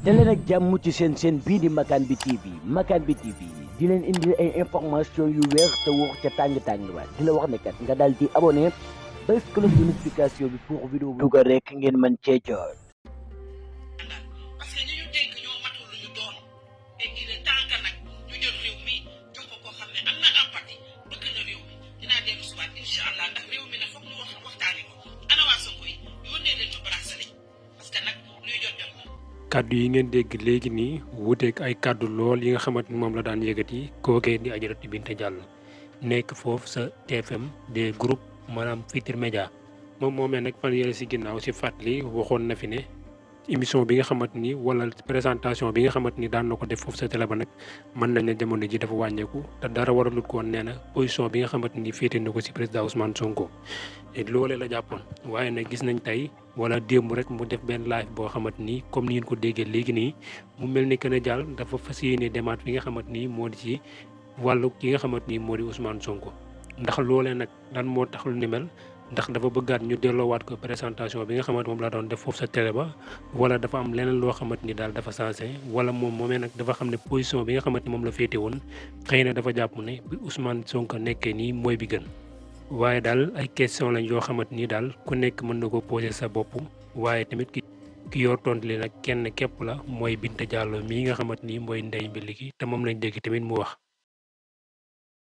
daleen ak jàmm ci seen bii di Makan bi TV Makan bi TV di leen indi ay information yu wér te wóor ca tàng ba di la wax ne kat nga daal di abonné bés cloche de notification bi pour vidéo bu dugal rek ngeen mën cee jot. parce que ñu dénk ñoo matul lu ñu doon et il est temps que nag ñu jël réew mi jox ko koo xam ne am na empathie bëgg na réew mi dinaa dellu subaat incha allah ndax réew mi nag foog ñu waxtaanee ko ana waa Sonko yi yónnee leen ñu bracelet parce que nag luy jot na. kàddu yi ngeen dégg léegi nii wuuteeg ay kàddu lool yi nga xamante ni moom la daan yëkkati kookee di Adji Bineta Diallo nekk foofu sa TFM des groupes maanaam Futurs Médias moom moomee nag fan yële si ginnaaw si fàttali waxoon na fi ne émission bi nga xamante ni wala présentation bi nga xamante ni daan na ko def foofu sa télé ba nag mën nañ ne jamono ji dafa wàññeeku te dara waralut ko woon nee na position bi nga xamante ni féete na ko si président Ousmane Sonko et loolee la jàppoon waaye nag gis nañ tey wala démb rek mu def benn live boo xamante ni comme ni ngeen ko déggee léegi nii mu mel ni que ne jàll dafa fas yéene demaat fi nga xamante ni moo di ci wàllu ki nga xamante ni moo di Ousmane Sonko ndax loolee nag lan moo tax lu ni mel ndax dafa bëggaat ñu delloowaat ko présentation bi nga xamante moom laa doon def foofu sa télé ba wala dafa am leneen loo xamante ni daal dafa sensé wala moom moomee nag dafa xam ne position bi nga xamante ni moom la féete woon xëy na dafa jàpp ne bi Ousmane Sonko nekkee nii mooy bi gën. waaye daal ay question lañ yoo xamante ni daal ku nekk mën na ko poser sa bopp waaye tamit ki yor tontu li nag kenn képp la mooy Bineta Diallo mii nga xamante ni mooy ndey mbi ligi te moom lañ dégg tamit mu wax.